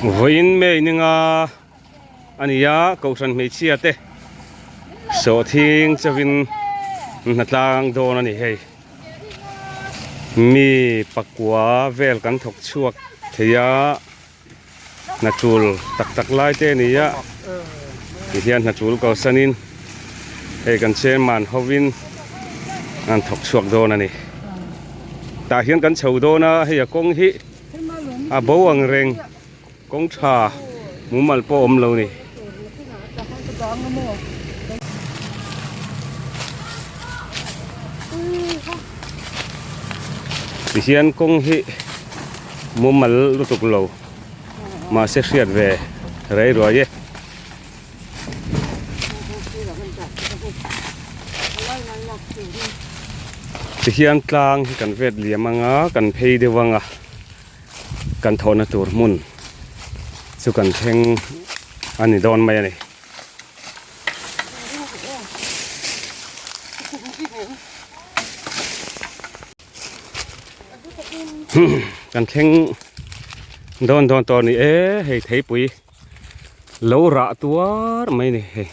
Vawiin May ninga a ni a, Kohhran hmeichhia te sawhthing chauhin hnatlang dawn a ni hei. Mi pakua vel kan thawk chhuak thei a. Hna tul tak tak lai te a ni a tihian hna tul kalsanin hei kan chairman hovin an thawk chhuak dawn a ni tah hian kan chho dawn a hei a kawng hi a bo ang reng kawng tha mumal pawh a awm lo a ni. Tihian kawng hi mumal lutuk lo mahse hriat ve rei ruai e. Tihian tlang hi kan vet liam anga kan phei deuh anga kan thawhna tur hmun chu kan thleng a ni dawn mai a ni. Kan thleng dawn dawn tawh a ni e hei theipui lo rah tuar mai a ni hei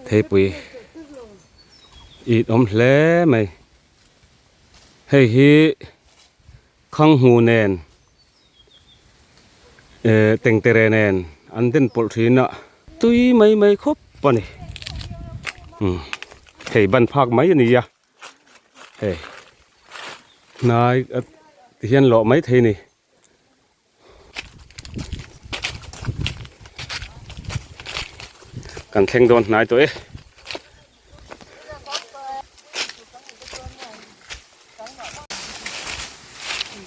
theipui it awm hle mai hei hi khanghu nen eh tengtere nen an den pawlh thin a tui mai mai khawp a ni umm hei ban phak mai a ni a. Hei hnai a ti hian lawh mai thei a ni. Kan thleng dawn hnai tawh e.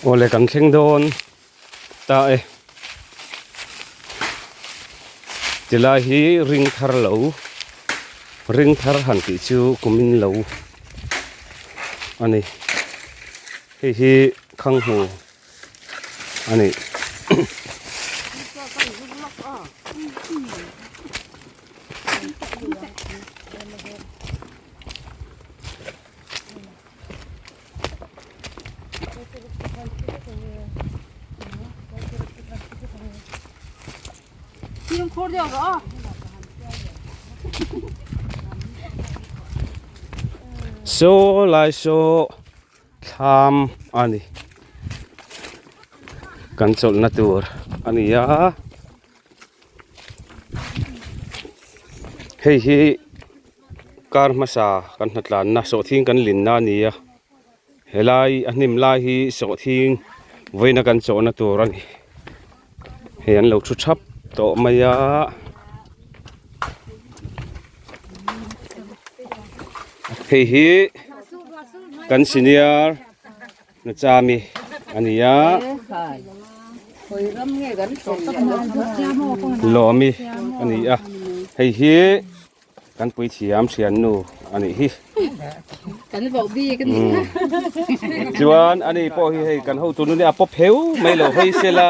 Awle kan thleng dawn ta e. Tilai hi ring thar lo ring thar han tih chu kumin lo a ni hei hi khanghu a ni. Saw lai saw thlam a ni kan chawlhna tur a ni a hei hi. Kar hmasa kan hnatlanna sawhthing kan linna a ni a helai a hnim lai hi sawhthing vawiina kan chawhna tur a ni hei an lo thu thap tawh mai a hei hi kan senior Nachami a ni a Lawmi a ni a hei hi. Kan puithiam thiannu a nih hi. Kan vauh bik a nih kha. Chuan ani pawh hi hei kan hotu nu nia a pawp heu mai lo hei sela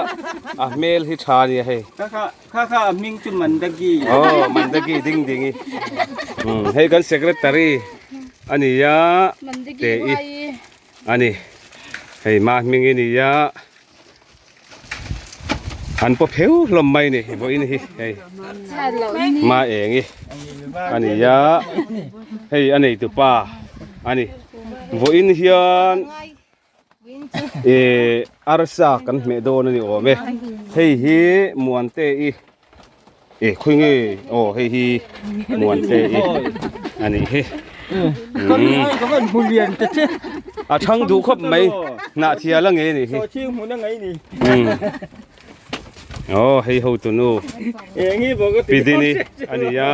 a hmel hi tha a nia hei. Kha kha kha kha a hming chu Mandagi. Aw Mandagi ding ding i. Hei kan secretary a ni a. Mandagi huai i. A ni hei mah hming i ni a. An pawp heu hlawm mai ni vawiin hi hei hma eng hi a ni a hei a neitu pa a ni vawiin hian ih arsa kan hmeh dawn a ni awm e hei hi muante i Eh khawi nge aw hei hi muan te i a nih hi a thang duh khawp mai hnah thial a ngei a nih hi aw hei ho tunu pi dini a ni a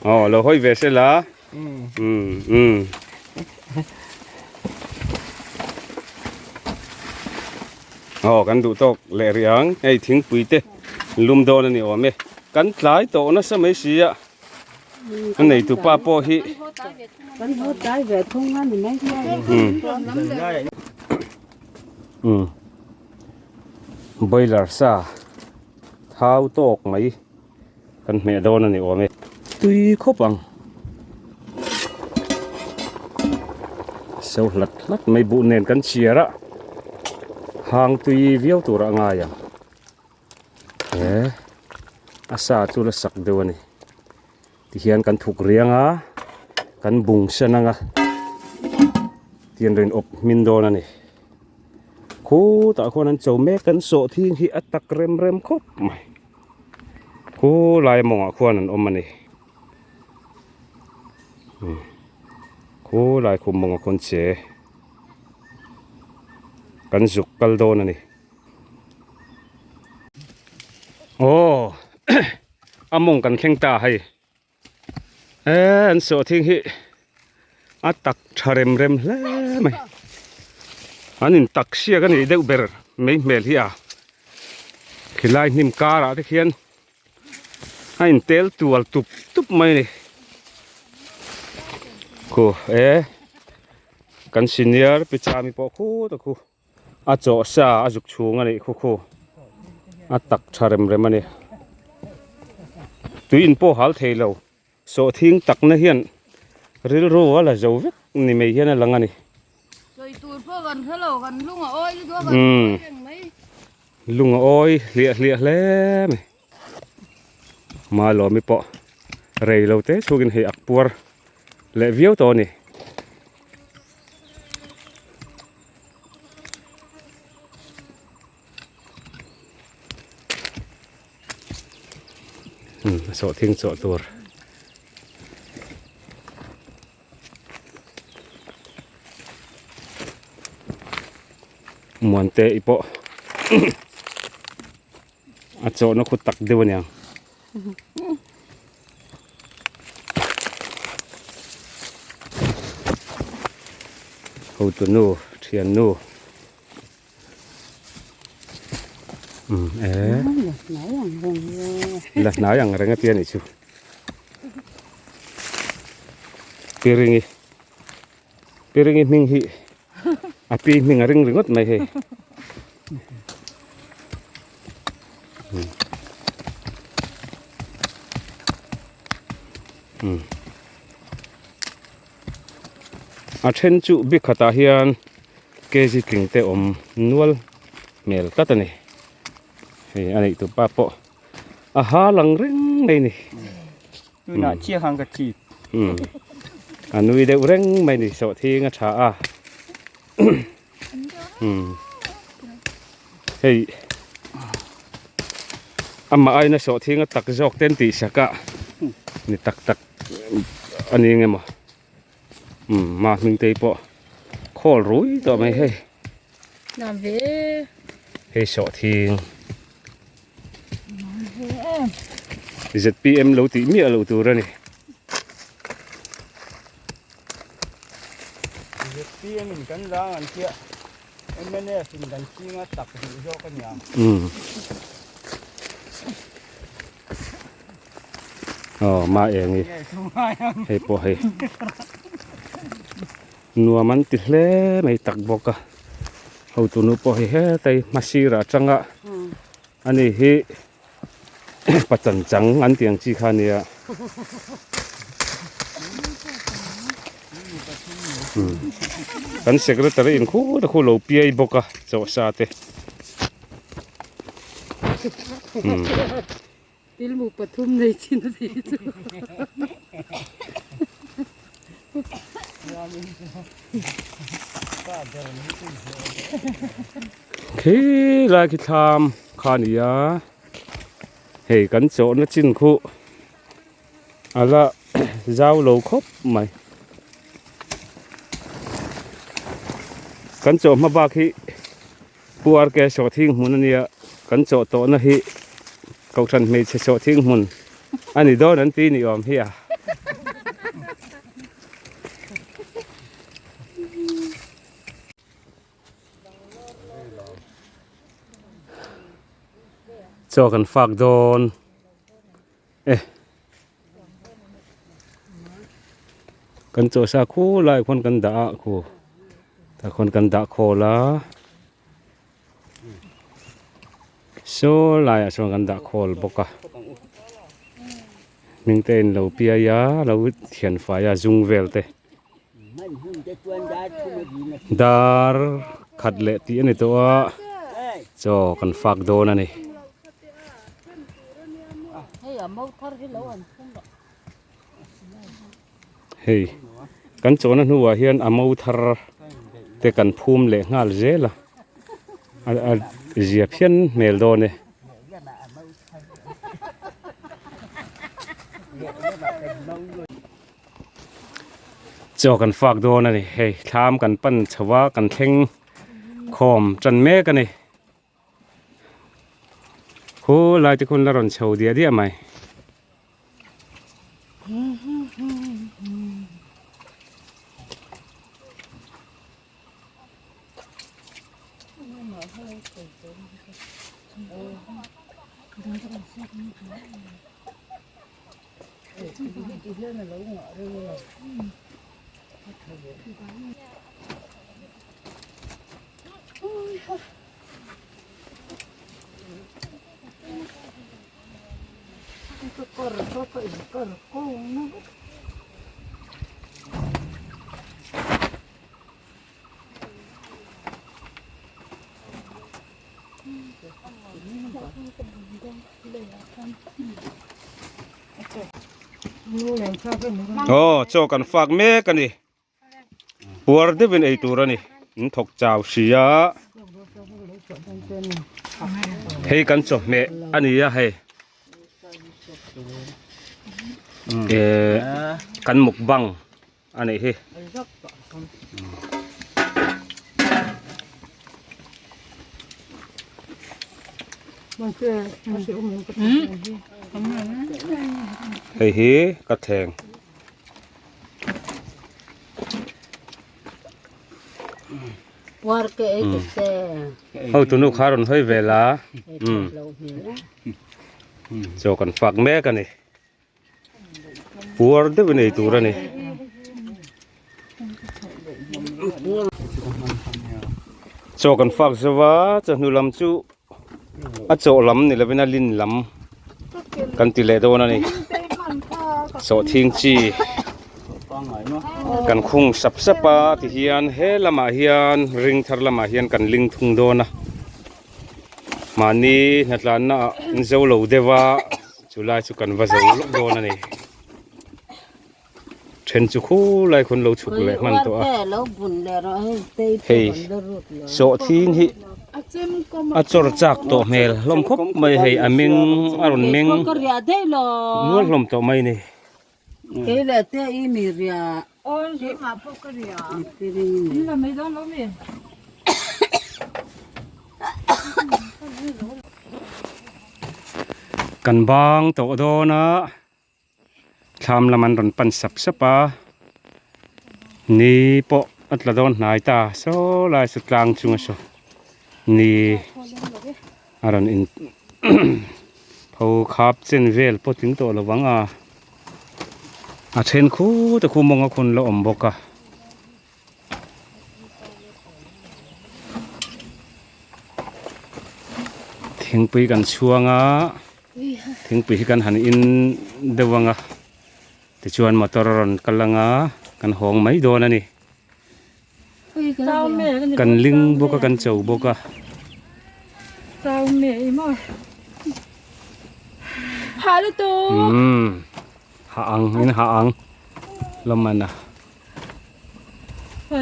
aw lo hawi ve sela um um aw kan duh tawk leh rih ang hei thingpui te lum dawn a ni awm e kan tlai tawh nasa mai si a a neitu pa pawh hi kan haw tlai ve thung a ni mai um boiler sa thau tawk mai. Kan hmeh dawn a ni awm e. Tui khawp ang. So hlat hlat mai buh nen kan chhiar a. Hang tui viau tur a ngai ang. He a sa chu la sak deuh a ni tihian kan thuk riang a kan bung sen ang a tihian rawn awp hmin dawn a ni khutah khuan an cho mek an sawh thing hi a tak rem rem khawp mai khulai mawngah khuan an awm a ni khulai khum mawngah khuan che kan zuk kal dawn a ni. Aw a mawng kan thleng ta hei e an sawhthing hi a tak tha rem rem hle mai an in tak siak a nih deuh ber mai hmel hi a khilai hnim karah te khian a in tel tual tup tup mai a ni khu e kan senior pi chami pawh khut a khu. A chawh sa a zuk chhung a nih khu khu a tak tha rem rem a ni tui in pawh hal thei lo sawhthing takna hian rilru a la zo vek ni mai hian a lang a ni. Sawi tur pawh kan hre lo kan lung a awi lutuk a kan awi reng mai. Lung a awi hliah hliah hle mai Malawmi pawh rei lo te chhungin hei ak puar leh viau tawh a ni. Sawhthing chawh tur. Muante i pawh a chawhna khu tak deuh a niang. Hotu nu thian nu umm e la hnai ang reng a tia nih chu piringi piringi hming hi a pi hming a ring ringawt mai hei. A then chu bik khatah hian kg tling te awm nual hmel tlat a ni hei a neih tupa pawh a ha lang reng mai a ni. Tunah chiah khan ka chip. A nui deuh reng mai a ni sawhthing a tha a. Hei amah aina sawhthing a tak zawk te an tih sak a ni tak tak a ni eng emaw umm a hming te pawh khawl rui tawh mai hei hei sawhthing zpm lo tih miah loh tur a ni. ZPM in kan la ang an tia mnf in kan ching a tak duh zawk a nia. Umm. Aw ma eng i hei pawh hei nuam an ti hle mai tak bawk a hotu nu pawh hei hetai hmasir atanga ani hi Pachan chang an tih ang chi kha nia. Kan secretary in khu te khu lo piai bawk a chawh sa te. Tilmu pathum nei chin a ti chu. Khi lai khi thlam kha a ni a hei kan chawhna chin khu a la zau lo khawp mai kan chawh hma bak hi Pu RK sawhthing hmun a nia kan chawh tawhna hi Kohhran hmeichhe sawhthing hmun a ni dawn an ti ni awm hi a. Chaw kan fak dawn e. Kan chaw sa khu lai khuan kan dah a khu tah khuan kan dah khawl a saw laiah chuan kan dah khawl bawk a hming te in lo piai a lo thian fai a zung vel te dar khat leh tih a ni tawh a chaw kan fak dawn a ni. Hei kan chawhna hnuah hian a mo thar te kan phum leh nghal zel a a zia phian hmel dawn e. Chaw kan fak dawn a ni hei thlam kan pan chho a kan thleng khawm tan mek a ni. Khu lai te khun la rawn chho diah diah mai. Aw chaw kan fak mek a ni. Puar deuhin ei tur a ni in thawk chau si a hei kan chawhmeh a ni a hei eh kan mukbang a nih hi. Hei hi ka thleng. Hotunu kha rawn hawi vel a chaw kan fak mek a ni puar deuhin ei tur a ni. Chaw kan fak zo va chawhnu lam chu a chawh lam ni lovin a lin lam kan ti leh dawn a ni sawhthing chi kan khung sap sap a tihian he lamah hian ring thar lamah hian kan ling thung dawn a mahni hnatlanna ah an zo lo deuh a chu lai chu kan va zo lawk dawn a ni. Then chu khulai khawn lo chhuk leh hman tawh a hei sawhthing hi a chawr chak tawh hmel hlawm khawp mai hei a meng a rawn meng nual hlawm tawh mai a ni. Kan bang tawh dawn a. Thlam lam an rawn pan sap sap a, ni pawh a tla dawn hnai ta saw lai saw tlang chunga saw ni a rawn in pho khap chen vel pawh tling tawh lo vang a, a then khut a khu mawng a khun la awm bawk a. Thingpui kan chhuang a thingpui hi kan han in deuh ang a tichuan motor a rawn kal ang a kan hawng mai dawn a ni kan ling bawk a kan cho bawk a. Ha ang in ha ang lawm a.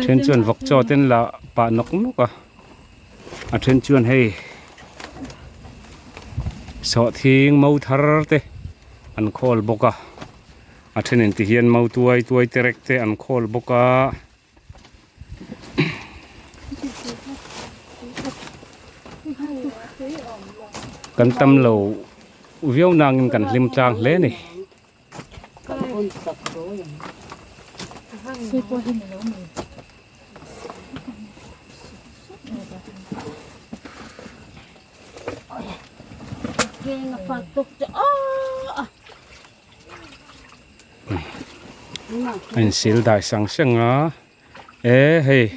Then chuan vawk chaw te an la pah nawk nawk a a then chuan hei sawhthing mo thar te an khawl bawk a a then in ti hian mo tuai tuai te rek te an khawl bawk a. Kan tam lo viau nangin kan hlim tlang hle a ni. A insil dai sang sang a e hei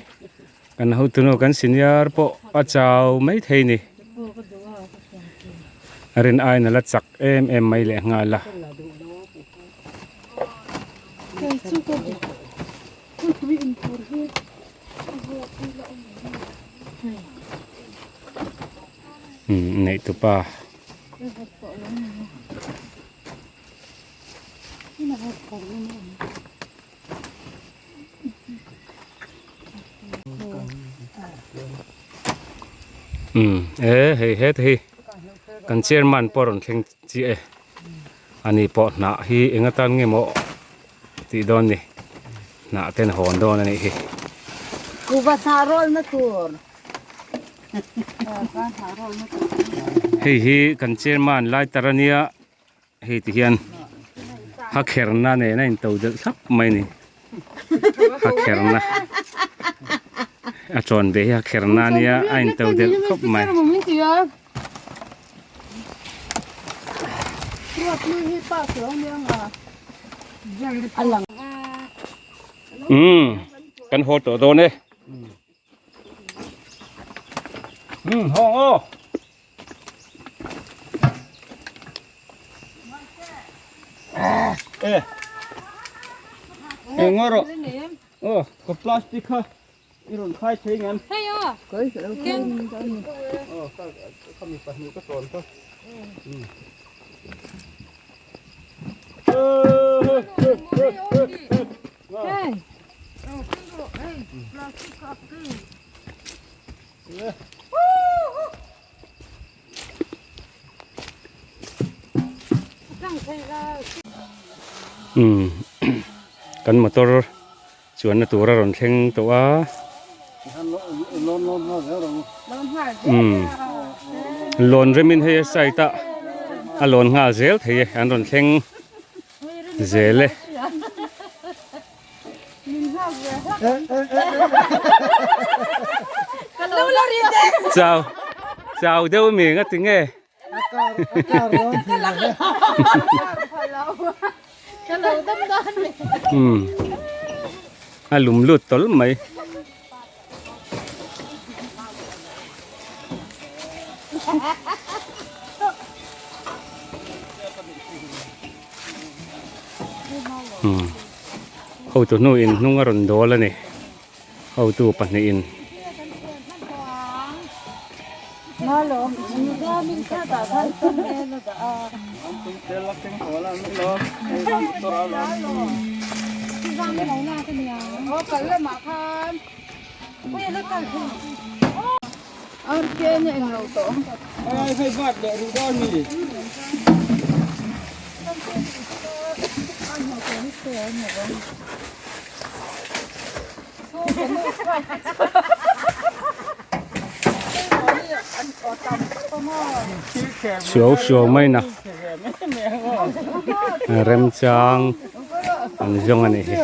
kan hotunu kan senior pawh a chau maithei ni. A rin aiin a la chak em em mai leh nghal a. Umm neih tupa. Umm e hei heta hi kan chairman pawh a rawn thleng chiah e ani pawh hnah hi eng atan nge maw tih dawn ni hnah ten hawn dawn a nih hi. Kuhva hnah rawlna tur. Hei hi kan chairman lai tar ania hei ti hian ha kherna nen a into delh thlap mai a ni ha kherna a chawn ve hi ha kherna ania a into delh khawp mai. Umm kan haw tawh dawn e. Umm hawng aw. E. Eng ngaw rawh. Aw ka plastic kha i rawn khai thei ngem. Hei aw. Ken. Aw ka ka mi pahnih ka tawn kha. Hei. Umm kan motor chuanna tur a rawn thleng tawh a umm lawn remin hei a side ah a lawn nghal zel thei e an rawn thleng zel e. Chau chau deuh mi nga ti nge. Umm a lum lut tawlh mai. Umm hotu hnu in hnung a rawn dawl a ni hotu pahnih in. Suau suau mai na remchang an zawng a nih hi.